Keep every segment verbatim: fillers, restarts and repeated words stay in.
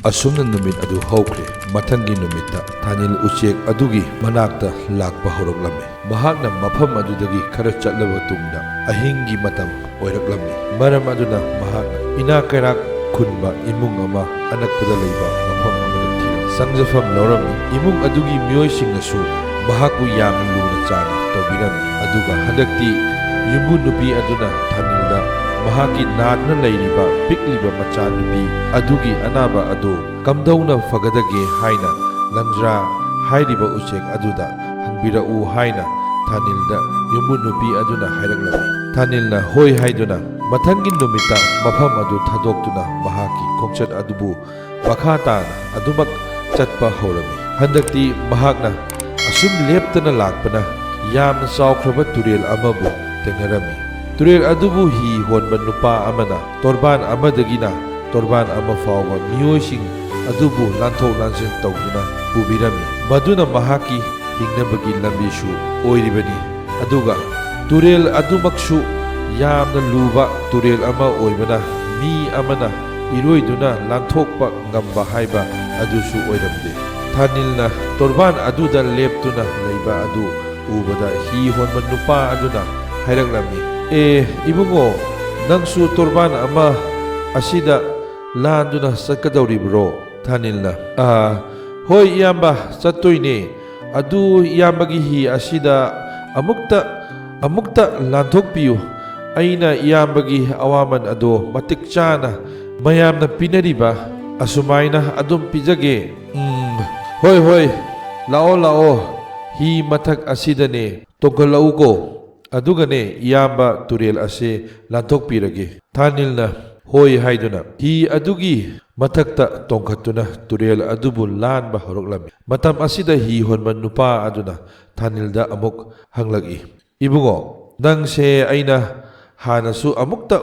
ꯑꯁꯨꯝꯅ ꯅꯨꯃꯤꯠ ꯑꯗꯨ ꯍꯧꯈ꯭ꯔꯦ꯫ ꯃꯊꯪꯒꯤ ꯅꯨꯃꯤꯠꯇ ꯊꯥꯅꯤꯜ ꯎꯆꯦꯛ ꯑꯗꯨꯒꯤ ꯃꯅꯥꯛꯇ ꯂꯥꯛꯄ ꯍꯧꯔꯛꯂꯝꯃꯤ꯫ ꯃꯍꯥꯛꯅ ꯃꯐꯝ ꯑꯗꯨꯗꯒꯤ ꯈꯔ ꯆꯠꯂꯕ ꯇꯨꯡꯗ ꯑꯍꯤꯡꯒꯤ ꯃꯇꯝ ꯑꯣꯏꯔꯛꯂꯝꯃꯤ꯫ ꯃꯔꯝ ꯑꯗꯨꯅ ꯃꯍꯥꯛꯅ ꯏꯅꯥꯛ ꯀꯩꯔꯥꯛ ꯈꯨꯟꯕ ꯏꯃꯨꯡ ꯑꯃ ꯑꯅꯛꯄꯗ ꯂꯩꯕ ꯃꯐꯝ ꯑꯃꯗ ꯊꯤꯔꯝꯃꯤ꯫ ꯆꯪꯖꯐꯝ ꯂꯧꯔꯝꯃꯤ꯫ ꯏꯃꯨꯡ ꯑꯗꯨꯒꯤ ꯃꯤꯑꯣꯏꯁꯤꯡꯅꯁꯨ ꯃꯍꯥꯛꯄꯨ ꯌꯥꯝꯅ ꯂꯨꯅ ꯆꯥꯟꯅ ꯇꯧꯕꯤꯔꯝꯃꯤ꯫ ꯑꯗꯨꯒ ꯍꯟꯗꯛꯇꯤ ꯌꯨꯝꯕꯨ ꯅꯨꯄꯤ ꯑꯗꯨꯅ ꯊꯥꯅꯤꯜꯗ ꯃꯍꯥꯛꯀꯤ ꯅꯥꯗꯨꯅ ꯂꯩꯔꯤꯕ ꯄꯤꯛꯂꯤꯕ ꯃꯆꯥꯅꯨꯄꯤ ꯑꯗꯨꯒꯤ ꯑꯅꯥꯕ ꯑꯗꯨ ꯀꯝꯗꯧꯅ ꯐꯒꯗꯒꯦ ꯍꯥꯏꯅ ꯂꯪꯖ꯭ꯔꯥ ꯍꯥꯏꯔꯤꯕ ꯎꯆꯦꯛ ꯑꯗꯨꯗ ꯍꯪꯕꯤꯔꯛꯎ ꯍꯥꯏꯅ ꯊꯥꯅꯤꯜꯗ ꯌꯨꯝꯕꯨ ꯅꯨꯄꯤ ꯑꯗꯨꯅ ꯍꯥꯏꯔꯛꯂꯝꯃꯤ꯫ ꯊꯥꯅꯤꯜꯅ ꯍꯣꯏ ꯍꯥꯏꯗꯨꯅ ꯃꯊꯪꯒꯤ ꯅꯨꯃꯤꯠꯇ ꯃꯐꯝ ꯑꯗꯨ ꯊꯥꯗꯣꯛꯇꯨꯅ ꯃꯍꯥꯛꯀꯤ ꯈꯣꯡꯆꯠ ꯑꯗꯨꯕꯨ ꯃꯈꯥ ꯇꯥꯅ ꯑꯗꯨꯃꯛ ꯆꯠꯄ ꯍꯧꯔꯝꯃꯤ꯫ ꯍꯟꯗꯛꯇꯤ ꯃꯍꯥꯛꯅ ꯑꯁꯨꯝ ꯂꯦꯞꯇꯅ ꯂꯥꯛꯄꯅ ꯌꯥꯝꯅ ꯆꯥꯎꯈ꯭ꯔꯕ ꯇꯨꯔꯦꯜ ꯑꯃꯕꯨ ꯊꯦꯡꯅꯔꯝꯃꯤ꯫ ꯇꯨꯔꯦꯜ ꯑꯗꯨꯕꯨ ꯍꯤ ꯍꯣꯟꯕ ꯅꯨꯄꯥ ꯑꯃꯅ ꯇꯣꯔꯕꯥꯟ ꯑꯃꯗꯒꯤꯅ ꯇꯣꯔꯕꯥꯟ ꯑꯃ ꯐꯥꯎꯕ ꯃꯤꯑꯣꯏꯁꯤꯡ ꯑꯗꯨꯕꯨ ꯂꯥꯟꯊꯣꯛ ꯂꯥꯟꯁꯤꯟ ꯇꯧꯗꯨꯅ ꯄꯨꯕꯤꯔꯝꯃꯤ꯫ ꯃꯗꯨꯅ ꯃꯍꯥꯛꯀꯤ ꯍꯤꯡꯅꯕꯒꯤ ꯂꯝꯕꯤꯁꯨ ꯑꯣꯏꯔꯤꯕꯅꯤ꯫ ꯑꯗꯨꯒ ꯇꯨꯔꯦꯜ ꯑꯗꯨꯃꯛꯁꯨ ꯌꯥꯝꯅ ꯂꯨꯕ ꯇꯨꯔꯦꯜ ꯑꯃ ꯑꯣꯏꯕꯅ ꯃꯤ ꯑꯃꯅ ꯏꯔꯣꯏꯗꯨꯅ ꯂꯥꯟꯊꯣꯛꯄ ꯉꯝꯕ ꯍꯥꯏꯕ ꯑꯗꯨꯁꯨ ꯑꯣꯏꯔꯝꯗꯦ꯫ ꯊꯥꯅꯤꯜꯅ ꯇꯣꯔꯕꯥꯟ ꯑꯗꯨꯗ ꯂꯦꯞꯇꯨꯅ ꯂꯩꯕ ꯑꯗꯨ ꯎꯕꯗ ꯍꯤ ꯍꯣꯟꯕ ꯅꯨꯄꯥ ꯑꯗꯨꯅ ꯍꯥꯏꯔꯛꯂꯝꯃꯤ, "ꯑꯦ ꯏꯕꯨꯡꯉꯣ, ꯅꯪꯁꯨ ꯇꯣꯔꯕꯥꯟ ꯑꯃ ꯑꯁꯤꯗ ꯂꯥꯟꯗꯨꯅ ꯆꯠꯀꯗꯧꯔꯤꯕ꯭ꯔꯣ?" ꯊꯥꯅꯤꯜꯅ, "ꯑꯥ, ꯍꯣꯏ ꯏꯌꯥꯝꯕ, ꯆꯠꯇꯣꯏꯅꯦ꯫ ꯑꯗꯨ ꯏꯌꯥꯝꯕꯒꯤ ꯍꯤ ꯑꯁꯤꯗ ꯑꯃꯨꯛꯇ, ꯑꯃꯨꯛꯇ ꯂꯥꯟꯊꯣꯛꯄꯤꯌꯨ꯫ ꯑꯩꯅ ꯏꯌꯥꯝꯕꯒꯤ ꯑꯋꯥꯃꯟ ꯑꯗꯣ ꯃꯇꯤꯛ ꯆꯥꯅ ꯃꯌꯥꯝꯅ ꯄꯤꯅꯔꯤꯕ ꯑꯁꯨꯃꯥꯏꯅ ꯑꯗꯨꯝ ꯄꯤꯖꯒꯦ꯫ ꯎꯝ, ꯍꯣꯏ, ꯍꯣꯏ, ꯂꯥꯛꯑꯣ, ꯂꯥꯛꯑꯣ, ꯍꯤ ꯃꯊꯛ ꯑꯁꯤꯗꯅꯦ ꯇꯣꯡꯈꯠꯂꯛꯎꯀꯣ꯫ ꯑꯗꯨꯒꯅꯦ ꯏꯌꯥꯝꯕ ꯇꯨꯔꯦꯜ ꯑꯁꯦ ꯂꯥꯟꯊꯣꯛꯄꯤꯔꯒꯦ꯫" ꯊꯥꯅꯤꯜꯅ ꯍꯣꯏ ꯍꯥꯏꯗꯨꯅ ꯍꯤ ꯑꯗꯨꯒꯤ ꯃꯊꯛꯇ ꯇꯣꯡꯈꯠꯇꯨꯅ ꯇꯨꯔꯦꯜ ꯑꯗꯨꯕꯨ ꯂꯥꯟꯕ ꯍꯧꯔꯛꯂꯝꯃꯤ꯫ ꯃꯇꯝ ꯑꯁꯤꯗ ꯍꯤ ꯍꯣꯟꯕ ꯅꯨꯄꯥ ꯑꯗꯨꯅ ꯊꯥꯅꯤꯜꯗ ꯑꯃꯨꯛ ꯍꯪꯂꯛꯏ, "ꯏꯕꯨꯡꯉꯣ, ꯅꯪꯁꯦ ꯑꯩꯅ ꯍꯥꯟꯅꯁꯨ ꯑꯃꯨꯛꯇ,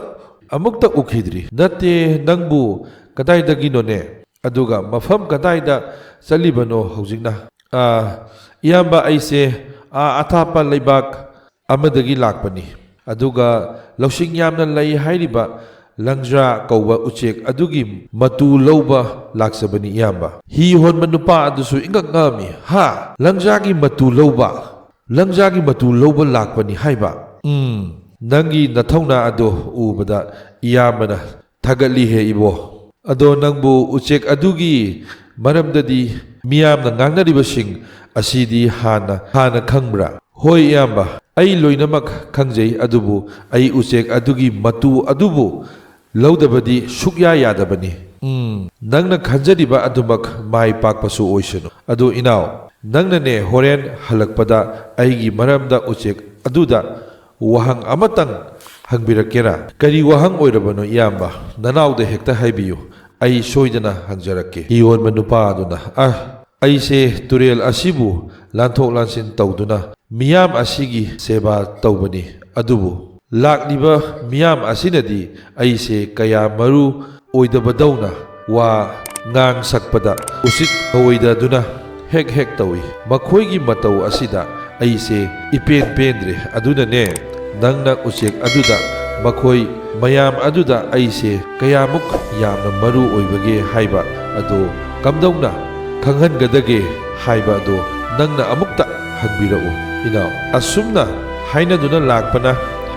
ꯑꯃꯨꯛꯇ ꯎꯈꯤꯗ꯭ꯔꯤ꯫ ꯅꯠꯇꯦ, ꯅꯪꯕꯨ ꯀꯗꯥꯏꯗꯒꯤꯅꯣꯅꯦ? ꯑꯗꯨꯒ ꯃꯐꯝ ꯀꯗꯥꯏꯗ ꯆꯠꯂꯤꯕꯅꯣ ꯍꯧꯖꯤꯛꯅ?" "ꯑꯥ, ꯏꯌꯥꯝꯕ, ꯑꯩꯁꯦ ꯑꯥ ꯑꯊꯥꯞꯄ ꯂꯩꯕꯥꯛ ꯑꯃꯗꯒꯤ ꯂꯥꯛꯄꯅꯤ꯫ ꯑꯗꯨꯒ ꯂꯧꯁꯤꯡ ꯌꯥꯝꯅ ꯂꯩ ꯍꯥꯏꯔꯤꯕ ꯂꯪꯖꯥ ꯀꯧꯕ ꯎꯆꯦꯛ ꯑꯗꯨꯒꯤ ꯃꯇꯨ ꯂꯧꯕ ꯂꯥꯛꯆꯕꯅꯤ, ꯏꯌꯥꯝꯕ꯫ ꯍꯤ ꯍꯣꯟꯕ ꯅꯨꯄꯥ ꯑꯗꯨꯁꯨ ꯏꯉꯛ ꯉꯛꯑꯝꯃꯤ꯫ "ꯍꯥ? ꯂꯪꯖꯥꯒꯤ ꯃꯇꯨ ꯂꯧꯕ? ꯂꯪꯖꯥꯒꯤ ꯃꯇꯨ ꯂꯧꯕ ꯂꯥꯛꯄꯅꯤ ꯍꯥꯏꯕ? ꯎꯝ, ꯅꯪꯒꯤ ꯅꯊꯧꯅꯥ ꯑꯗꯣ ꯎꯕꯗ ꯏꯌꯥꯝꯕꯅ ꯊꯥꯒꯠꯂꯤꯍꯦ, ꯏꯕꯣ꯫ ꯑꯗꯣ ꯅꯪꯕꯨ ꯎꯆꯦꯛ ꯑꯗꯨꯒꯤ ꯃꯔꯝꯗꯗꯤ ꯃꯤꯌꯥꯝꯅ ꯉꯥꯡꯅꯔꯤꯕꯁꯤꯡ ꯑꯁꯤꯗꯤ ꯍꯥꯟꯅ, ꯍꯥꯟꯅ ꯈꯪꯕ꯭ꯔꯥ?" "ꯍꯣꯏ, ꯏꯌꯥꯝꯕ, ꯑꯩ ꯂꯣꯏꯅꯃꯛ ꯈꯪꯖꯩ, ꯑꯗꯨꯕꯨ ꯑꯩ ꯎꯆꯦꯛ ꯑꯗꯨꯒꯤ ꯃꯇꯨ ꯑꯗꯨꯕꯨ ꯂꯧꯗꯕꯗꯤ ꯁꯨꯛꯌꯥ ꯌꯥꯗꯕꯅꯤ꯫ ꯎꯝ, ꯅꯪꯅ ꯈꯟꯖꯔꯤꯕ ꯑꯗꯨꯃꯛ ꯃꯥꯏ ꯄꯥꯛꯄꯁꯨ ꯑꯣꯏꯁꯅꯨ꯫ ꯑꯗꯨ ꯏꯅꯥꯎ, ꯅꯪꯅꯅꯦ ꯍꯣꯔꯦꯟ ꯍꯜꯂꯛꯄꯗ ꯑꯩꯒꯤ ꯃꯔꯝꯗ ꯎꯆꯦꯛ ꯑꯗꯨꯗ ꯋꯥꯍꯪ ꯑꯃꯇꯪ ꯍꯪꯕꯤꯔꯛꯀꯦꯔꯥ?" "ꯀꯔꯤ ꯋꯥꯍꯪ ꯑꯣꯏꯔꯕꯅꯣ, ꯏꯌꯥꯝꯕ? ꯅꯅꯥꯎꯗ ꯍꯦꯛꯇ ꯍꯥꯏꯕꯤꯌꯨ, ꯑꯩ ꯁꯣꯏꯗꯅ ꯍꯪꯖꯔꯛꯀꯦ꯫" ꯍꯤ ꯍꯣꯟꯕ ꯅꯨꯄꯥ ꯑꯗꯨꯅ, "ꯑ, ꯑꯩꯁꯦ ꯇꯨꯔꯦꯜ ꯑꯁꯤꯕꯨ ꯂꯥꯟꯊꯣꯛ ꯂꯥꯟꯁꯤꯟ ꯇꯧꯗꯨꯅ ꯃꯤꯌꯥꯝ ꯑꯁꯤꯒꯤ ꯁꯦꯕꯥ ꯇꯧꯕꯅꯤ, ꯑꯗꯨꯕꯨ ꯂꯥꯛꯂꯤꯕ ꯃꯤꯌꯥꯝ ꯑꯁꯤꯅꯗꯤ ꯑꯩꯁꯦ ꯀꯌꯥ ꯃꯔꯨ ꯑꯣꯏꯗꯕꯗꯧꯅ ꯋꯥ ꯉꯥꯡ ꯁꯛꯄꯗ ꯎꯁꯤꯠ ꯊꯑꯣꯏꯗꯗꯨꯅ ꯍꯦꯛ ꯍꯦꯛ ꯇꯧꯏ꯫ ꯃꯈꯣꯏꯒꯤ ꯃꯇꯧ ꯑꯁꯤꯗ ꯑꯩꯁꯦ ꯏꯄꯦꯟ ꯄꯦꯟꯗ꯭ꯔꯦ꯫ ꯑꯗꯨꯅꯅꯦ, ꯅꯪꯅ ꯎꯆꯦꯛ ꯑꯗꯨꯗ, ꯃꯈꯣꯏ ꯃꯌꯥꯝ ꯑꯗꯨꯗ ꯑꯩꯁꯦ ꯀꯌꯥꯃꯨꯛ ꯌꯥꯝꯅ ꯃꯔꯨ ꯑꯣꯏꯕꯒꯦ ꯍꯥꯏꯕ ꯑꯗꯨ ꯀꯝꯗꯧꯅ ꯈꯪꯍꯟꯒꯗꯒꯦ ꯍꯥꯏꯕ ꯑꯗꯨ ꯅꯪꯅ ꯑꯃꯨꯛꯇ ꯍꯪꯕꯤꯔꯛꯎ, ꯏꯅꯥꯎ꯫" ꯑꯁꯨꯝꯅ ꯍꯥꯏꯅꯗꯨꯅ ꯂꯥꯛꯄꯅ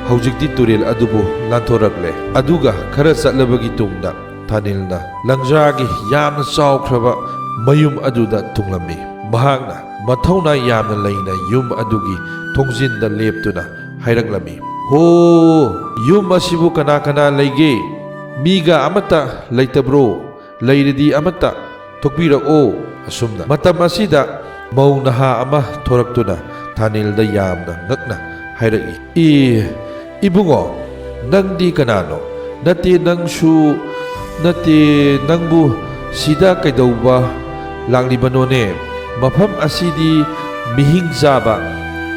ꯍꯧꯖꯤꯛꯇꯤ ꯇꯨꯔꯦꯜ ꯑꯗꯨꯕꯨ ꯂꯥꯟꯊꯣꯔꯛꯂꯦ꯫ ꯑꯗꯨꯒ ꯈꯔ ꯆꯠꯂꯕꯒꯤ ꯇꯨꯡꯗ ꯊꯥꯅꯤꯜꯅ ꯂꯪꯖꯥꯒꯤ ꯌꯥꯝꯅ ꯆꯥꯎꯈ꯭ꯔꯕ ꯃꯌꯨꯝ ꯑꯗꯨꯗ ꯊꯨꯡꯂꯝꯃꯤ꯫ ꯃꯍꯥꯛꯅ ꯃꯊꯧꯅꯥ ꯌꯥꯝꯅ ꯂꯩꯅ ꯌꯨꯝ ꯑꯗꯨꯒꯤ ꯊꯣꯡꯖꯤꯟꯗ ꯂꯦꯞꯇꯨꯅ ꯍꯥꯏꯔꯛꯂꯝꯃꯤ, "ꯍꯣ, ꯌꯨꯝ ꯑꯁꯤꯕꯨ ꯀꯅꯥ ꯀꯅꯥ ꯂꯩꯒꯦ? ꯃꯤꯒ ꯑꯃꯠꯇ ꯂꯩꯇꯕ꯭ꯔꯣ? ꯂꯩꯔꯗꯤ ꯑꯃꯠꯇ ꯊꯣꯛꯄꯤꯔꯛꯑꯣ꯫" ꯑꯁꯨꯝꯅ ꯃꯇꯝ ꯑꯁꯤꯗ ꯃꯧ ꯅꯍꯥ ꯑꯃ ꯊꯣꯔꯛꯇꯨꯅ ꯊꯥꯅꯤꯜꯗ ꯌꯥꯝꯅ ꯉꯛꯅ ꯍꯥꯏꯔꯛꯏ, "ꯑꯦ, ꯏꯕꯨꯡꯉꯣ, ꯅꯪꯗꯤ ꯀꯅꯥꯅꯣ? ꯅꯠꯇꯦ, ꯅꯪꯁꯨ ꯅꯠꯇꯦ, ꯅꯪꯕꯨ ꯁꯤꯗ ꯀꯩꯗꯧꯕ ꯂꯥꯛꯂꯤꯕꯅꯣꯅꯦ? ꯃꯐꯝ ꯑꯁꯤꯗꯤ ꯃꯤꯍꯤꯡ ꯆꯥꯕ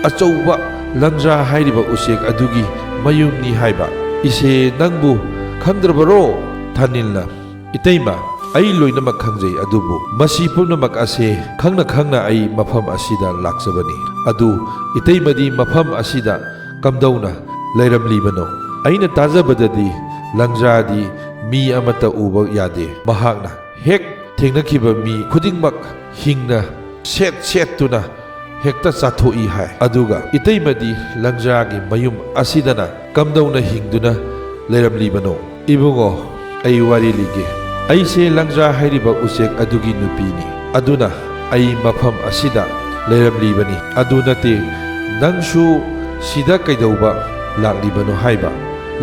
ꯑꯆꯧꯕ ꯂꯪꯖꯥ ꯍꯥꯏꯔꯤꯕ ꯎꯆꯦꯛ ꯑꯗꯨꯒꯤ ꯃꯌꯨꯝꯅꯤ ꯍꯥꯏꯕ꯫ ꯏꯁꯦ, ꯅꯪꯕꯨ ꯈꯪꯗ꯭ꯔꯕꯔꯣ?" ꯊꯥꯅꯤꯜꯅ, "ꯏꯇꯩꯃ, ꯑꯩ ꯂꯣꯏꯅꯃꯛ ꯈꯪꯖꯩ, ꯑꯗꯨꯕꯨ ꯃꯁꯤ ꯄꯨꯝꯅꯃꯛ ꯑꯁꯦ ꯈꯪꯅ ꯈꯪꯅ ꯑꯩ ꯃꯐꯝ ꯑꯁꯤꯗ ꯂꯥꯛꯆꯕꯅꯤ꯫ ꯑꯗꯨ ꯏꯇꯩꯃꯗꯤ ꯃꯐꯝ ꯑꯁꯤꯗ ꯀꯝꯗꯧꯅ ꯂꯩꯔꯝꯂꯤꯕꯅꯣ? ꯑꯩꯅ ꯇꯥꯖꯕꯗꯗꯤ ꯂꯪꯖꯥꯗꯤ ꯃꯤ ꯑꯃꯠꯇ ꯎꯕ ꯌꯥꯗꯦ꯫ ꯃꯍꯥꯛꯅ ꯍꯦꯛ ꯊꯦꯡꯅꯈꯤꯕ ꯃꯤ ꯈꯨꯗꯤꯡꯃꯛ ꯍꯤꯡꯅ ꯁꯦꯠ ꯁꯦꯠꯇꯨꯅ ꯍꯦꯛꯇ ꯆꯥꯊꯣꯛꯏ ꯍꯥꯏ꯫ ꯑꯗꯨꯒ ꯏꯇꯩꯃꯗꯤ ꯂꯪꯖꯥꯒꯤ ꯃꯌꯨꯝ ꯑꯁꯤꯗꯅ ꯀꯝꯗꯧꯅ ꯍꯤꯡꯗꯨꯅ ꯂꯩꯔꯝꯂꯤꯕꯅꯣ? ꯏꯕꯨꯡꯉꯣ, ꯑꯩ ꯋꯥꯔꯤ ꯂꯤꯒꯦ꯫ ꯑꯩꯁꯦ ꯂꯪꯖꯥ ꯍꯥꯏꯔꯤꯕ ꯎꯆꯦꯛ ꯑꯗꯨꯒꯤ ꯅꯨꯄꯤꯅꯤ꯫ ꯑꯗꯨꯅ ꯑꯩ ꯃꯐꯝ ꯑꯁꯤꯗ ꯂꯩꯔꯝꯂꯤꯕꯅꯤ꯫ ꯑꯗꯨ ꯅꯠꯇꯦ, ꯅꯪꯁꯨ ꯁꯤꯗ ꯀꯩꯗꯧꯕ ꯂꯥꯛꯂꯤꯕꯅꯣ ꯍꯥꯏꯕ?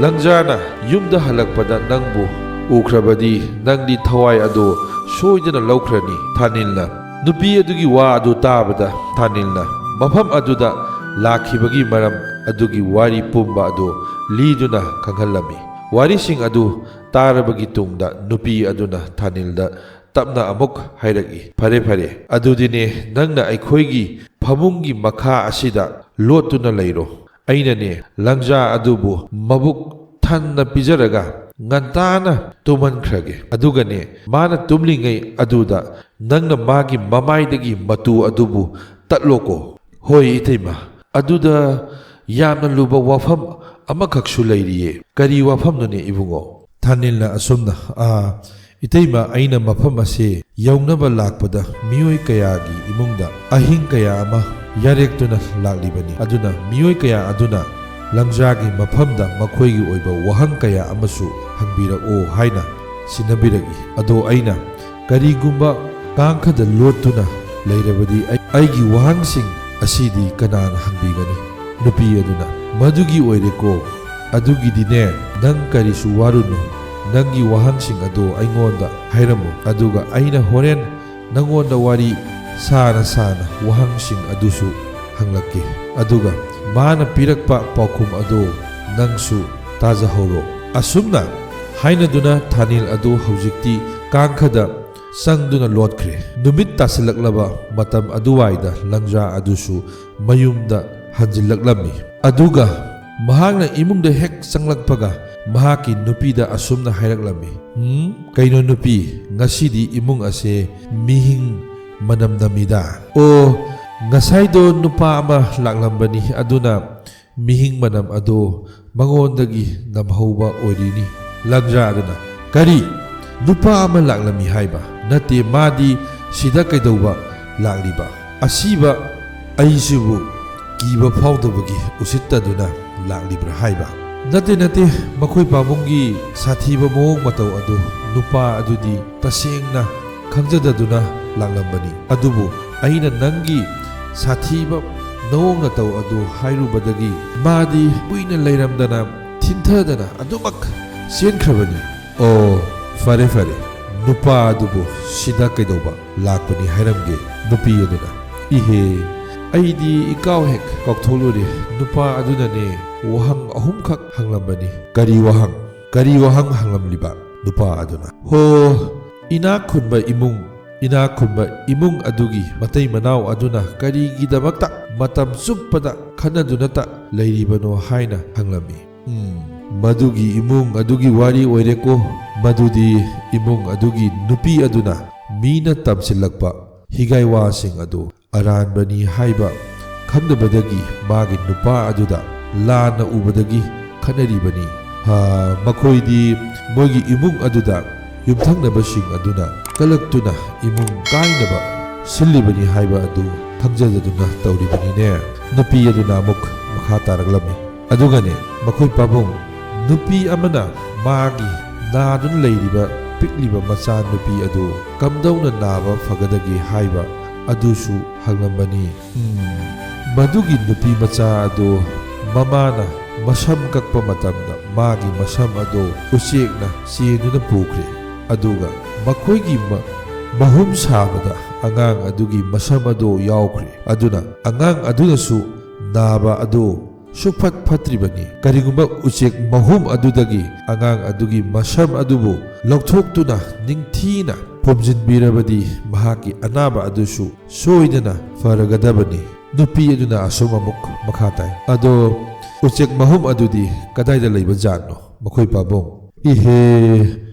ꯂꯪꯖꯥꯅ ꯌꯨꯝꯗ ꯍꯜꯂꯛꯄꯗ ꯅꯪꯕꯨ ꯎꯈ꯭ꯔꯕꯗꯤ ꯅꯪꯗꯤ ꯊꯋꯥꯏ ꯑꯗꯨ ꯁꯣꯏꯗꯅ ꯂꯧꯈ꯭ꯔꯅꯤ꯫ ꯊꯥꯅꯤꯜꯅ ꯅꯨꯄꯤ ꯑꯗꯨꯒꯤ ꯋꯥ ꯑꯗꯨ ꯇꯥꯕꯗ ꯊꯥꯅꯤꯜꯅ ꯃꯐꯝ ꯑꯗꯨꯗ ꯂꯥꯛꯈꯤꯕꯒꯤ ꯃꯔꯝ ꯑꯗꯨꯒꯤ ꯋꯥꯔꯤ ꯄꯨꯝꯕ ꯑꯗꯨ ꯂꯤꯗꯨꯅ ꯈꯪꯍꯜꯂꯝꯃꯤ꯫ ꯋꯥꯔꯤꯁꯤꯡ ꯑꯗꯨ ꯇꯥꯔꯕꯒꯤ ꯇꯨꯡꯗ ꯅꯨꯄꯤ ꯑꯗꯨꯅ ꯊꯥꯅꯤꯜꯗ ꯇꯞꯅ ꯑꯃꯨꯛ ꯍꯥꯏꯔꯛꯏ, "ꯐꯔꯦ, ꯐꯔꯦ, ꯑꯗꯨꯗꯤꯅꯦ, ꯅꯪꯅ ꯑꯩꯈꯣꯏꯒꯤ ꯐꯃꯨꯡꯒꯤ ꯃꯈꯥ ꯑꯁꯤꯗ ꯂꯣꯠꯇꯨꯅ ꯂꯩꯔꯣ꯫ ꯑꯩꯅꯅꯦ, ꯂꯪꯖꯥ ꯑꯗꯨꯕꯨ ꯃꯕꯨꯛ ꯊꯟꯅ ꯄꯤꯖꯔꯒ ꯉꯟꯇꯥꯅ ꯇꯨꯝꯍꯟꯈ꯭ꯔꯒꯦ꯫ ꯑꯗꯨꯒꯅꯦ, ꯃꯥꯅ ꯇꯨꯝꯂꯤꯉꯩ ꯑꯗꯨꯗ ꯅꯪꯅ ꯃꯥꯒꯤ ꯃꯃꯥꯏꯗꯒꯤ ꯃꯇꯨ ꯑꯗꯨꯕꯨ ꯇꯠꯂꯣꯀꯣ꯫" "ꯍꯣꯏ, ꯏꯇꯩꯃ꯫ ꯑꯗꯨꯗ ꯌꯥꯝꯅ ꯂꯨꯕ ꯋꯥꯐꯝ ꯑꯃꯈꯛꯁꯨ ꯂꯩꯔꯤꯌꯦ꯫" "ꯀꯔꯤ ꯋꯥꯐꯝꯅꯣꯅꯦ, ꯏꯕꯨꯡꯉꯣ?" ꯊꯥꯅꯤꯜꯅ ꯑꯁꯨꯝꯅ, "ꯑꯥ, ꯏꯇꯩꯃ, ꯑꯩꯅ ꯃꯐꯝ ꯑꯁꯦ ꯌꯧꯅꯕ ꯂꯥꯛꯄꯗ ꯃꯤꯑꯣꯏ ꯀꯌꯥꯒꯤ ꯏꯃꯨꯡꯗ ꯑꯍꯤꯡ ꯀꯌꯥ ꯑꯃ ꯌꯥꯔꯦꯛꯇꯨꯅ ꯂꯥꯛꯂꯤꯕꯅꯤ꯫ ꯑꯗꯨꯅ ꯃꯤꯑꯣꯏ ꯀꯌꯥ ꯑꯗꯨꯅ ꯂꯪꯖꯥꯒꯤ ꯃꯐꯝꯗ ꯃꯈꯣꯏꯒꯤ ꯑꯣꯏꯕ ꯋꯥꯍꯪ ꯀꯌꯥ ꯑꯃꯁꯨ ꯍꯪꯕꯤꯔꯛꯑꯣ ꯍꯥꯏꯅ ꯁꯤꯟꯅꯕꯤꯔꯛꯏ꯫ ꯑꯗꯣ ꯑꯩꯅ ꯀꯔꯤꯒꯨꯝꯕ ꯀꯥꯡꯈꯗ ꯂꯣꯠꯇꯨꯅ ꯂꯩꯔꯕꯗꯤ ꯑꯩ-, ꯑꯩꯒꯤ ꯋꯥꯍꯪꯁꯤꯡ ꯑꯁꯤꯗꯤ ꯀꯅꯥꯅ ꯍꯪꯕꯤꯒꯅꯤ?" ꯅꯨꯄꯤ ꯑꯗꯨꯅ, "ꯃꯗꯨꯒꯤ ꯑꯣꯏꯔꯦꯀꯣ꯫ ꯑꯗꯨꯒꯤꯗꯤꯅꯦ, ꯅꯪ ꯀꯔꯤꯁꯨ ꯋꯥꯔꯨꯅꯨ꯫ ꯅꯪꯒꯤ ꯋꯥꯍꯪꯁꯤꯡ ꯑꯗꯣ ꯑꯩꯉꯣꯟꯗ ꯍꯥꯏꯔꯝꯃꯨ꯫ ꯑꯗꯨꯒ ꯑꯩꯅ ꯍꯣꯔꯦꯟ ꯅꯪꯉꯣꯟꯗ ꯋꯥꯔꯤ ꯁꯥꯅ ꯁꯥꯅ ꯋꯥꯍꯪꯁꯤꯡ ꯑꯗꯨꯁꯨ ꯍꯪꯂꯛꯀꯦ꯫ ꯑꯗꯨꯒ ꯃꯥꯅ ꯄꯤꯔꯛꯄ ꯄꯥꯎꯈꯨꯝ ꯑꯗꯣ ꯅꯪꯁꯨ ꯇꯥꯖꯍꯧꯔꯣ꯫" ꯑꯁꯨꯝꯅ ꯍꯥꯏꯅꯗꯨꯅ ꯊꯥꯅꯤꯜ ꯑꯗꯨ ꯍꯧꯖꯤꯛꯇꯤ ꯀꯥꯡꯈꯗ ꯆꯪꯗꯨꯅ ꯂꯣꯠꯈ꯭ꯔꯦ꯫ ꯅꯨꯃꯤꯠ ꯇꯥꯁꯤꯜꯂꯛꯂꯕ ꯃꯇꯝ ꯑꯗꯨꯋꯥꯏꯗ ꯂꯪꯖꯥ ꯑꯗꯨꯁꯨ ꯃꯌꯨꯝꯗ ꯍꯟꯖꯤꯜꯂꯛꯂꯝꯃꯤ꯫ ꯑꯗꯨꯒ ꯃꯍꯥꯛꯅ ꯏꯃꯨꯡꯗ ꯍꯦꯛ ꯆꯪꯂꯛꯄꯒ ꯃꯍꯥꯛꯀꯤ ꯅꯨꯄꯤꯗ ꯑꯁꯨꯝꯅ ꯍꯥꯏꯔꯛꯂꯝꯃꯤ, "ꯎꯝ, ꯀꯩꯅꯣ ꯅꯨꯄꯤ, ꯉꯁꯤꯗꯤ ꯏꯃꯨꯡ ꯑꯁꯦ ꯃꯤꯍꯤꯡ ꯃꯅꯝ ꯅꯝꯃꯤꯗ?" "ꯑꯣ, ꯉꯁꯥꯏꯗꯣ ꯅꯨꯄꯥ ꯑꯃ ꯂꯥꯛꯂꯝꯕꯅꯤ, ꯑꯗꯨꯅ ꯃꯤꯍꯤꯡ ꯃꯅꯝ ꯑꯗꯨ ꯃꯉꯣꯟꯗꯒꯤ ꯅꯝꯍꯧꯕ ꯑꯣꯏꯔꯤꯅꯤ꯫ ꯂꯟꯗ꯭ꯔꯥ ꯑꯗꯨꯅ, "ꯀꯔꯤ? ꯅꯨꯄꯥ ꯑꯃ ꯂꯥꯛꯂꯝꯃꯤ ꯍꯥꯏꯕ? ꯅꯠꯇꯦ, ꯃꯥꯗꯤ ꯁꯤꯗ ꯀꯩꯗꯧꯕ ꯂꯥꯛꯂꯤꯕ? ꯑꯁꯤꯕ ꯑꯩꯁꯤꯕꯨ ꯀꯤꯕ ꯐꯥꯎꯗꯕꯒꯤ ꯎꯁꯤꯠꯇꯗꯨꯅ ꯂꯥꯛꯂꯤꯕ꯭ꯔꯥ ꯍꯥꯏꯕ?" "ꯅꯠꯇꯦ, ꯅꯠꯇꯦ, ꯃꯈꯣꯏ ꯄꯥꯕꯨꯡꯒꯤ ꯁꯥꯊꯤꯕ ꯃꯑꯣꯡ ꯃꯇꯧ ꯑꯗꯨ ꯅꯨꯄꯥ ꯑꯗꯨꯗꯤ ꯇꯁꯦꯡꯅ ꯈꯪꯖꯗꯗꯨꯅ ꯂꯥꯛꯂꯝꯕꯅꯤ꯫ ꯑꯗꯨꯕꯨ ꯑꯩꯅ ꯅꯪꯒꯤ ꯁꯥꯊꯤꯕ ꯅꯑꯣꯡ ꯅꯇꯧ ꯑꯗꯨ ꯍꯥꯏꯔꯨꯕꯗꯒꯤ ꯃꯥꯗꯤ ꯀꯨꯏꯅ ꯂꯩꯔꯝꯗꯅ ꯊꯤꯟꯊꯗꯅ ꯑꯗꯨꯃꯛ ꯆꯦꯟꯈ꯭ꯔꯕꯅꯤ꯫" "ꯑꯣ, ꯐꯔꯦ, ꯐꯔꯦ, ꯅꯨꯄꯥ ꯑꯗꯨꯕꯨ ꯁꯤꯗ ꯀꯩꯗꯧꯕ ꯂꯥꯛꯄꯅꯤ ꯍꯥꯏꯔꯝꯒꯦ?" ꯅꯨꯄꯤ ꯑꯗꯨꯅ, "ꯏꯍꯦ, ꯑꯩꯗꯤ ꯏꯀꯥꯎ ꯍꯦꯛ ꯀꯥꯎꯊꯣꯛꯂꯨꯔꯦ꯫ ꯅꯨꯄꯥ ꯑꯗꯨꯅꯅꯦ ꯋꯥꯍꯪ ꯑꯍꯨꯝꯈꯛ ꯍꯪꯂꯝꯕꯅꯤ꯫" "ꯀꯔꯤ ꯋꯥꯍꯪ? ꯀꯔꯤ ꯋꯥꯍꯪ ꯍꯪꯂꯝꯂꯤꯕ ꯅꯨꯄꯥ ꯑꯗꯨꯅ?" "ꯍꯣ, ꯏꯅꯥꯛ ꯈꯨꯟꯕ ꯏꯃꯨꯡ, ꯏꯅꯥꯛ ꯈꯨꯟꯕ ꯏꯃꯨꯡ ꯑꯗꯨꯒꯤ ꯃꯇꯩ ꯃꯅꯥꯎ ꯑꯗꯨꯅ ꯀꯔꯤꯒꯤꯗꯃꯛꯇ ꯃꯇꯝ ꯆꯨꯞꯄꯗ ꯈꯟꯅꯗꯨꯅꯇ ꯂꯩꯔꯤꯕꯅꯣ ꯍꯥꯏꯅ ꯍꯪꯂꯝꯃꯤ꯫" "ꯎꯝ, ꯃꯗꯨꯒꯤ ꯏꯃꯨꯡ ꯑꯗꯨꯒꯤ ꯋꯥꯔꯤ ꯑꯣꯏꯔꯦꯀꯣ꯫ ꯃꯗꯨꯗꯤ ꯏꯃꯨꯡ ꯑꯗꯨꯒꯤ ꯅꯨꯄꯤ ꯑꯗꯨꯅ ꯃꯤꯅ ꯇꯝꯁꯤꯜꯂꯛꯄ ꯍꯤꯒꯥꯏ ꯋꯥꯁꯤꯡ ꯑꯗꯨ ꯑꯔꯥꯟꯕꯅꯤ ꯍꯥꯏꯕ ꯈꯟꯗꯕꯗꯒꯤ ꯃꯥꯒꯤ ꯅꯨꯄꯥ ꯑꯗꯨꯗ ꯂꯥꯟꯅ ꯎꯕꯗꯒꯤ ꯈꯠꯅꯔꯤꯕꯅꯤ꯫ ꯍꯥ, ꯃꯈꯣꯏꯗꯤ ꯃꯣꯏꯒꯤ ꯏꯃꯨꯡ ꯑꯗꯨꯗ ꯌꯨꯝꯊꯪꯅꯕꯁꯤꯡ ꯑꯗꯨꯅ ꯀꯂꯛꯇꯨꯅ ꯏꯃꯨꯡ ꯀꯥꯏꯅꯕ ꯁꯤꯜꯂꯤꯕꯅꯤ ꯍꯥꯏꯕ ꯑꯗꯨ ꯈꯪꯖꯗꯗꯨꯅ ꯇꯧꯔꯤꯕꯅꯤꯅꯦ꯫" ꯅꯨꯄꯤ ꯑꯗꯨꯅ ꯑꯃꯨꯛ ꯃꯈꯥ ꯇꯥꯔꯛꯂꯝꯃꯤ꯫ "ꯑꯗꯨꯒꯅꯦ, ꯃꯈꯣꯏ ꯄꯥꯕꯨꯡ, ꯅꯨꯄꯤ ꯑꯃꯅ ꯃꯥꯒꯤ ꯅꯥꯗꯨꯅ ꯂꯩꯔꯤꯕ ꯄꯤꯛꯂꯤꯕ ꯃꯆꯥ ꯅꯨꯄꯤ ꯑꯗꯨ ꯀꯝꯗꯧꯅ ꯅꯥꯕ ꯐꯒꯗꯒꯦ ꯍꯥꯏꯕ ꯑꯗꯨꯁꯨ ꯍꯪꯂꯝꯕꯅꯤ꯫ ꯎꯝ, ꯃꯗꯨꯒꯤ ꯅꯨꯄꯤ ꯃꯆꯥ ꯑꯗꯨ ꯃꯃꯥꯅ ꯃꯁꯝ ꯀꯛꯄ ꯃꯇꯝꯗ ꯃꯥꯒꯤ ꯃꯁꯝ ꯑꯗꯨ ꯎꯆꯦꯛꯅ ꯆꯦꯟꯗꯨꯅ ꯄꯨꯈ꯭ꯔꯦ꯫ ꯑꯗꯨꯒ ꯃꯈꯣꯏꯒꯤ ꯃ-, ꯃꯍꯨꯝ ꯁꯥꯕꯗ ꯑꯉꯥꯡ ꯑꯗꯨꯒꯤ ꯃꯁꯝ ꯑꯗꯨ ꯌꯥꯎꯈ꯭ꯔꯦ꯫ ꯑꯗꯨꯅ ꯑꯉꯥꯡ ꯑꯗꯨꯅꯁꯨ ꯅꯥꯕ ꯑꯗꯨ ꯁꯨꯛꯐꯠ ꯐꯠꯇ꯭ꯔꯤꯕꯅꯤ꯫ ꯀꯔꯤꯒꯨꯝꯕ ꯎꯆꯦꯛ ꯃꯍꯨꯝ ꯑꯗꯨꯗꯒꯤ ꯑꯉꯥꯡ ꯑꯗꯨꯒꯤ ꯃꯁꯝ ꯑꯗꯨꯕꯨ ꯂꯧꯊꯣꯛꯇꯨꯅ ꯅꯤꯡꯊꯤꯅ ꯄꯨꯝꯁꯤꯟꯕꯤꯔꯕꯗꯤ ꯃꯍꯥꯛꯀꯤ ꯑꯅꯥꯕ ꯑꯗꯨꯁꯨ ꯁꯣꯏꯗꯅ ꯐꯔꯒꯗꯕꯅꯤ꯫" ꯅꯨꯄꯤ ꯑꯗꯨꯅ ꯑꯁꯨꯝ ꯑꯃꯨꯛ ꯃꯈꯥ ꯇꯥꯏ, "ꯑꯗꯣ ꯎꯆꯦꯛ ꯃꯍꯨꯝ ꯑꯗꯨꯗꯤ ꯀꯗꯥꯏꯗ ꯂꯩꯕ ꯖꯥꯠꯅꯣ, ꯃꯈꯣꯏ ꯄꯥꯕꯨꯡ?" "ꯏꯍꯦ,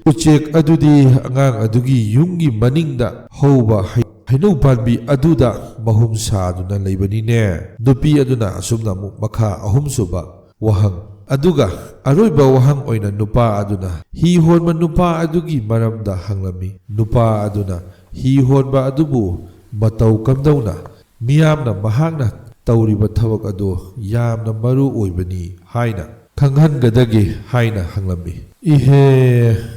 ꯎꯆꯦꯛ ꯑꯗꯨꯗꯤ ꯑꯉꯥꯡ ꯑꯗꯨꯒꯤ ꯌꯨꯝꯒꯤ ꯃꯅꯤꯡꯗ ꯍꯧꯕ ꯍꯩ-, ꯍꯩꯅꯧ ꯄꯥꯝꯕꯤ ꯑꯗꯨꯗ ꯃꯍꯨꯝ ꯁꯥꯗꯨꯅ ꯂꯩꯕꯅꯤꯅꯦ꯫ ꯅꯨꯄꯤ ꯑꯗꯨꯅ ꯑꯁꯨꯝꯅ ꯑꯃꯨꯛ ꯃꯈꯥ ꯑꯍꯨꯝꯁꯨꯕ ꯋꯥꯍꯪ꯫ ꯑꯗꯨꯒ ꯑꯔꯣꯏꯕ ꯋꯥꯍꯪ ꯑꯣꯏꯅ ꯅꯨꯄꯥ ꯑꯗꯨꯅ ꯍꯤ ꯍꯣꯟꯕ ꯅꯨꯄꯥ ꯑꯗꯨꯒꯤ ꯃꯔꯝꯗ ꯍꯪꯂꯝꯃꯤ꯫ ꯅꯨꯄꯥ ꯑꯗꯨꯅ ꯍꯤ ꯍꯣꯟꯕ ꯑꯗꯨꯕꯨ ꯃꯇꯧ ꯀꯝꯗꯧꯅ ꯃꯤꯌꯥꯝꯅ ꯃꯍꯥꯛꯅ ꯇꯧꯔꯤꯕ ꯊꯕꯛ ꯑꯗꯨ ꯌꯥꯝꯅ ꯃꯔꯨ ꯑꯣꯏꯕꯅꯤ ꯍꯥꯏꯅ ꯈꯪꯍꯟꯒꯗꯒꯦ ꯍꯥꯏꯅ ꯍꯪꯂꯝꯃꯤ꯫ ꯏꯍꯦ,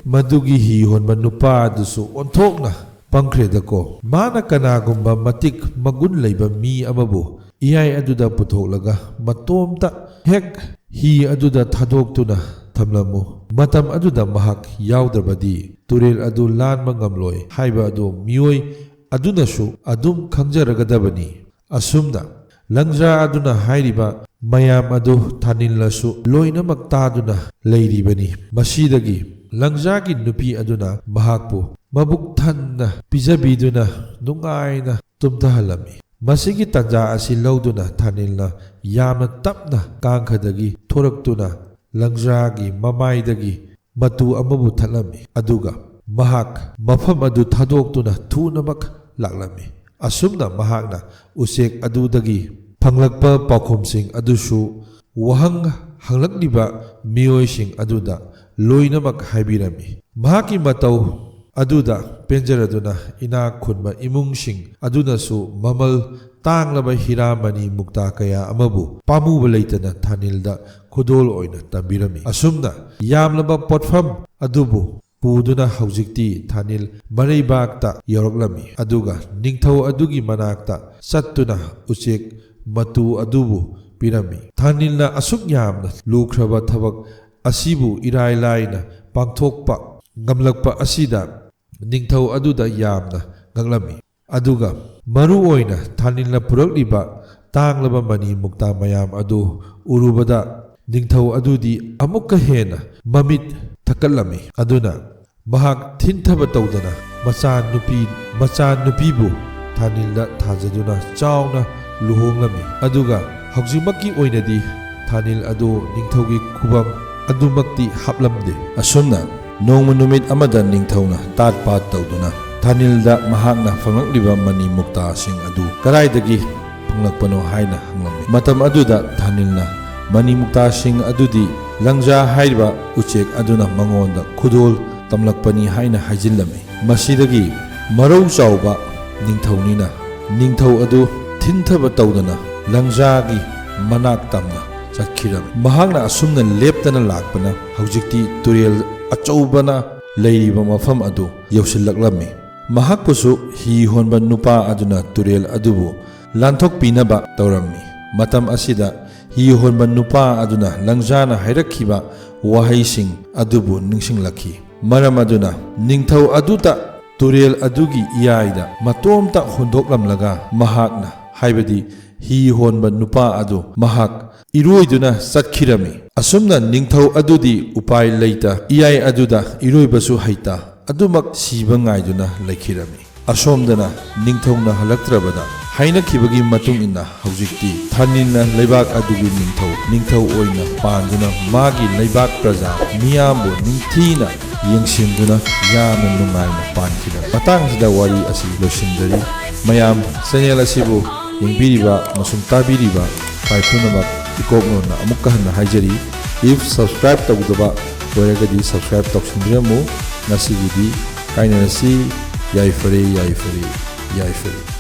ꯃꯗꯨꯒꯤ ꯍꯤ ꯍꯣꯟꯕ ꯅꯨꯄꯥ ꯑꯗꯨꯁꯨ ꯑꯣꯟꯊꯣꯛꯅ ꯄꯪꯈ꯭ꯔꯦꯗꯀꯣ꯫ ꯃꯥꯅ ꯀꯅꯥꯒꯨꯝꯕ ꯃꯇꯤꯛ ꯃꯒꯨꯟ ꯂꯩꯕ ꯃꯤ ꯑꯃꯕꯨ ꯏꯌꯥꯏ ꯑꯗꯨꯗ ꯄꯨꯊꯣꯛꯂꯒ ꯃꯇꯣꯝꯇ ꯍꯦꯛ ꯍꯤ ꯑꯗꯨꯗ ꯊꯥꯗꯣꯛꯇꯨꯅ ꯊꯝꯂꯝꯃꯨ꯫ ꯃꯇꯝ ꯑꯗꯨꯗ ꯃꯍꯥꯛ ꯌꯥꯎꯗ꯭ꯔꯕꯗꯤ ꯇꯨꯔꯦꯜ ꯑꯗꯨ ꯂꯥꯟꯕ ꯉꯝꯂꯣꯏ ꯍꯥꯏꯕ ꯑꯗꯨ ꯃꯤꯑꯣꯏ ꯑꯗꯨꯅꯁꯨ ꯑꯗꯨꯝ ꯈꯪꯖꯔꯒꯗꯕꯅꯤ꯫ ꯑꯁꯨꯝꯅ ꯂꯪꯖꯥ ꯑꯗꯨꯅ ꯍꯥꯏꯔꯤꯕ ꯃꯌꯥꯝ ꯑꯗꯨ ꯊꯥꯅꯤꯜꯅꯁꯨ ꯂꯣꯏꯅꯃꯛ ꯇꯥꯗꯨꯅ ꯂꯩꯔꯤꯕꯅꯤ꯫ ꯃꯁꯤꯗꯒꯤ ꯂꯪꯖꯥꯒꯤ ꯅꯨꯄꯤ ꯑꯗꯨꯅ ꯃꯍꯥꯛꯄꯨ ꯃꯕꯨꯛ ꯊꯟꯅ ꯄꯤꯖꯕꯤꯗꯨꯅ ꯅꯨꯡꯉꯥꯏꯅ ꯇꯨꯝꯊꯍꯜꯂꯝꯃꯤ꯫ ꯃꯁꯤꯒꯤ ꯇꯥꯟꯖꯥ ꯑꯁꯤ ꯂꯧꯗꯨꯅ ꯊꯥꯅꯤꯜꯅ ꯌꯥꯝꯅ ꯇꯞꯅ ꯀꯥꯡꯈꯗꯒꯤ ꯊꯣꯔꯛꯇꯨꯅ ꯂꯪꯖꯥꯒꯤ ꯃꯃꯥꯏꯗꯒꯤ ꯃꯇꯨ ꯑꯃꯕꯨ ꯊꯠꯂꯝꯃꯤ꯫ ꯑꯗꯨꯒ ꯃꯍꯥꯛ ꯃꯐꯝ ꯑꯗꯨ ꯊꯥꯗꯣꯛꯇꯨꯅ ꯊꯨꯅꯃꯛ ꯂꯥꯛꯂꯝꯃꯤ꯫ ꯑꯁꯨꯝꯅ ꯃꯍꯥꯛꯅ ꯎꯆꯦꯛ ꯑꯗꯨꯗꯒꯤ ꯐꯪꯂꯛꯄ ꯄꯥꯎꯈꯨꯝꯁꯤꯡ ꯑꯗꯨꯁꯨ ꯋꯥꯍꯪ ꯍꯪꯂꯛꯂꯤꯕ ꯃꯤꯑꯣꯏꯁꯤꯡ ꯑꯗꯨꯗ ꯂꯣꯏꯅꯃꯛ ꯍꯥꯏꯕꯤꯔꯝꯃꯤ꯫ ꯃꯍꯥꯛꯀꯤ ꯃꯇꯧ ꯑꯗꯨꯗ ꯄꯦꯟꯖꯔꯗꯨꯅ ꯏꯅꯥꯛ ꯈꯨꯟꯕ ꯏꯃꯨꯡꯁꯤꯡ ꯑꯗꯨꯅꯁꯨ ꯃꯃꯜ ꯇꯥꯡꯂꯕ ꯍꯤꯔꯥ ꯃꯅꯤ ꯃꯨꯛꯇꯥ ꯀꯌꯥ ꯑꯃꯕꯨ ꯄꯥꯝꯃꯨꯕ ꯂꯩꯇꯅ ꯊꯥꯅꯤꯜꯗ ꯈꯨꯗꯣꯜ ꯑꯣꯏꯅ ꯇꯝꯕꯤꯔꯝꯃꯤ꯫ ꯑꯁꯨꯝꯅ ꯌꯥꯝꯂꯕ ꯄꯣꯠꯐꯝ ꯑꯗꯨꯕꯨ ꯄꯨꯗꯨꯅ ꯍꯧꯖꯤꯛꯇꯤ ꯊꯥꯅꯤꯜ ꯃꯔꯩꯕꯥꯛꯇ ꯌꯧꯔꯛꯂꯝꯃꯤ꯫ ꯑꯗꯨꯒ ꯅꯤꯡꯊꯧ ꯑꯗꯨꯒꯤ ꯃꯅꯥꯛꯇ ꯆꯠꯇꯨꯅ ꯎꯆꯦꯛ ꯃꯇꯨ ꯑꯗꯨꯕꯨ ꯄꯤꯔꯝꯃꯤ꯫ ꯊꯥꯅꯤꯜꯅ ꯑꯁꯨꯛ ꯌꯥꯝꯅ ꯂꯨꯈ꯭ꯔꯕ ꯊꯕꯛ ꯑꯁꯤꯕꯨ ꯏꯔꯥꯏ ꯂꯥꯏꯅ ꯄꯥꯡꯊꯣꯛꯄ ꯉꯝꯂꯛꯄ ꯑꯁꯤꯗ ꯅꯤꯡꯊꯧ ꯑꯗꯨꯗ ꯌꯥꯝꯅ ꯉꯛꯂꯝꯃꯤ꯫ ꯑꯗꯨꯒ ꯃꯔꯨ ꯑꯣꯏꯅ ꯊꯥꯅꯤꯜꯅ ꯄꯨꯔꯛꯂꯤꯕ ꯇꯥꯡꯂꯕ ꯃꯅꯤ ꯃꯨꯛꯇꯥ ꯃꯌꯥꯝ ꯑꯗꯨ ꯎꯔꯨꯕꯗ ꯅꯤꯡꯊꯧ ꯑꯗꯨꯗꯤ ꯑꯃꯨꯛꯀ ꯍꯦꯟꯅ ꯃꯃꯤꯠ ꯊꯛꯀꯠꯂꯝꯃꯤ꯫ ꯑꯗꯨꯅ ꯃꯍꯥꯛ ꯊꯤꯟꯊꯕ ꯇꯧꯗꯅ ꯃꯆꯥꯅꯨꯄꯤ, ꯃꯆꯥꯅꯨꯄꯤꯕꯨ ꯊꯥꯅꯤꯜꯗ ꯊꯥꯖꯗꯨꯅ ꯆꯥꯎꯅ ꯂꯨꯍꯣꯡꯂꯝꯃꯤ꯫ ꯑꯗꯨꯒ ꯍꯧꯖꯤꯛꯃꯛꯀꯤ ꯑꯣꯏꯅꯗꯤ ꯊꯥꯅꯤꯜ ꯑꯗꯨ ꯅꯤꯡꯊꯧꯒꯤ ꯈꯨꯕꯝ ꯑꯗꯨꯃꯛꯇꯤ ꯍꯥꯞꯂꯝꯗꯦ꯫ ꯑꯁꯨꯝꯅ ꯅꯣꯡꯃ ꯅꯨꯃꯤꯠ ꯑꯃꯗ ꯅꯤꯡꯊꯧꯅ ꯇꯥꯠ ꯄꯥꯠ ꯇꯧꯗꯨꯅ ꯊꯥꯅꯤꯜꯗ ꯃꯍꯥꯛꯅ ꯐꯪꯂꯛꯂꯤꯕ ꯃꯅꯤ ꯃꯨꯛꯇꯥꯁꯤꯡ ꯑꯗꯨ ꯀꯗꯥꯏꯗꯒꯤ ꯐꯪꯂꯛꯄꯅꯣ ꯍꯥꯏꯅ ꯍꯪꯂꯝꯃꯤ꯫ ꯃꯇꯝ ꯑꯗꯨꯗ ꯊꯥꯅꯤꯜꯅ ꯃꯅꯤ ꯃꯨꯛꯇꯥꯁꯤꯡ ꯑꯗꯨꯗꯤ ꯂꯪꯖꯥ ꯍꯥꯏꯔꯤꯕ ꯎꯆꯦꯛ ꯑꯗꯨꯅ ꯃꯉꯣꯟꯗ ꯈꯨꯗꯣꯜ ꯇꯝꯂꯛꯄꯅꯤ ꯍꯥꯏꯅ ꯍꯥꯏꯖꯤꯜꯂꯝꯃꯤ꯫ ꯃꯁꯤꯗꯒꯤ ꯃꯔꯧ ꯆꯥꯎꯕ ꯅꯤꯡꯊꯧꯅꯤꯅ ꯅꯤꯡꯊꯧ ꯑꯗꯨ ꯊꯤꯟꯊꯕ ꯇꯧꯗꯅ ꯂꯪꯖꯥꯒꯤ ꯃꯅꯥꯛ ꯇꯝꯅ ꯆꯠꯈꯤꯔꯝꯃꯤ꯫ ꯃꯍꯥꯛꯅ ꯑꯁꯨꯝꯅ ꯂꯦꯞꯇꯅ ꯂꯥꯛꯄꯅ ꯍꯧꯖꯤꯛꯇꯤ ꯇꯨꯔꯦꯜ ꯑꯆꯧꯕꯅ ꯂꯩꯔꯤꯕ ꯃꯐꯝ ꯑꯗꯨ ꯌꯧꯁꯤꯜꯂꯛꯂꯝꯃꯤ꯫ ꯃꯍꯥꯛꯄꯨꯁꯨ ꯍꯤ ꯍꯣꯟꯕ ꯅꯨꯄꯥ ꯑꯗꯨꯅ ꯇꯨꯔꯦꯜ ꯑꯗꯨꯕꯨ ꯂꯥꯟꯊꯣꯛꯄꯤꯅꯕ ꯇꯧꯔꯝꯃꯤ꯫ ꯃꯇꯝ ꯑꯁꯤꯗ ꯍꯤ ꯍꯣꯟꯕ ꯅꯨꯄꯥ ꯑꯗꯨꯅ ꯂꯪꯖꯥꯅ ꯍꯥꯏꯔꯛꯈꯤꯕ ꯋꯥꯍꯩꯁꯤꯡ ꯑꯗꯨꯕꯨ ꯅꯤꯡꯁꯤꯡꯂꯛꯈꯤ꯫ ꯃꯔꯝ ꯑꯗꯨꯅ ꯅꯤꯡꯊꯧ ꯑꯗꯨꯗ ꯇꯨꯔꯦꯜ ꯑꯗꯨꯒꯤ ꯏꯌꯥꯏꯗ ꯃꯇꯣꯝꯇ ꯍꯨꯟꯗꯣꯛꯂꯝꯂꯒ ꯃꯍꯥꯛꯅ, ꯍꯥꯏꯕꯗꯤ ꯍꯤ ꯍꯣꯟꯕ ꯅꯨꯄꯥ ꯑꯗꯨ, ꯃꯍꯥꯛ ꯏꯔꯣꯏꯗꯨꯅ ꯆꯠꯈꯤꯔꯝꯃꯤ꯫ ꯑꯁꯨꯝꯅ ꯅꯤꯡꯊꯧ ꯑꯗꯨꯗꯤ ꯎꯄꯥꯏ ꯂꯩꯇ ꯏꯌꯥꯏ ꯑꯗꯨꯗ ꯏꯔꯣꯏꯕꯁꯨ ꯍꯩꯇ ꯑꯗꯨꯃꯛ ꯁꯤꯕ ꯉꯥꯏꯗꯨꯅ ꯂꯩꯈꯤꯔꯝꯃꯤ꯫ ꯑꯁꯣꯝꯗꯅ ꯅꯤꯡꯊꯧꯅ ꯍꯜꯂꯛꯇ꯭ꯔꯕꯗ ꯍꯥꯏꯅꯈꯤꯕꯒꯤ ꯃꯇꯨꯡ ꯏꯟꯅ ꯍꯧꯖꯤꯛꯇꯤ ꯊꯥꯅꯤꯜꯅ ꯂꯩꯕꯥꯛ ꯑꯗꯨꯒꯤ ꯅꯤꯡꯊꯧ, ꯅꯤꯡꯊꯧ ꯑꯣꯏꯅ ꯄꯥꯟꯗꯨꯅ ꯃꯥꯒꯤ ꯂꯩꯕꯥꯛ ꯄ꯭ꯔꯖꯥ ꯃꯤꯌꯥꯝꯕꯨ ꯅꯤꯡꯊꯤꯅ ꯌꯦꯡꯁꯤꯟꯗꯨꯅ ꯌꯥꯝꯅ ꯅꯨꯡꯉꯥꯏꯅ ꯄꯥꯟꯈꯤꯔꯝꯃꯤ꯫ ꯃꯇꯥꯡꯁꯤꯗ ꯋꯥꯔꯤ ꯑꯁꯤ ꯂꯣꯏꯁꯤꯟꯖꯔꯤ꯫ ꯃꯌꯥꯝ channel ꯑꯁꯤꯕꯨ ꯌꯦꯡꯕꯤꯔꯤꯕ ꯑꯃꯁꯨꯡ ꯇꯥꯕꯤꯔꯤꯕ ꯏꯄꯥ ꯄꯨꯝꯅꯃꯛ ꯏꯀꯣꯛ ꯅꯣꯟꯅ ꯑꯃꯨꯛꯀ ꯍꯟꯅ ꯍꯥꯏꯖꯔꯤ, if subscribe ꯇꯧꯗꯕ ꯑꯣꯏꯔꯒꯗꯤ subscribe ꯇꯧꯁꯤꯟꯕꯤꯔꯝꯃꯨ꯫ ꯉꯁꯤꯒꯤꯗꯤ ꯀꯥꯏꯅꯔꯁꯤ꯫ ꯌꯥꯏꯐꯔꯦ, ꯌꯥꯏꯐꯔꯦ, ꯌꯥꯏꯐꯔꯦ꯫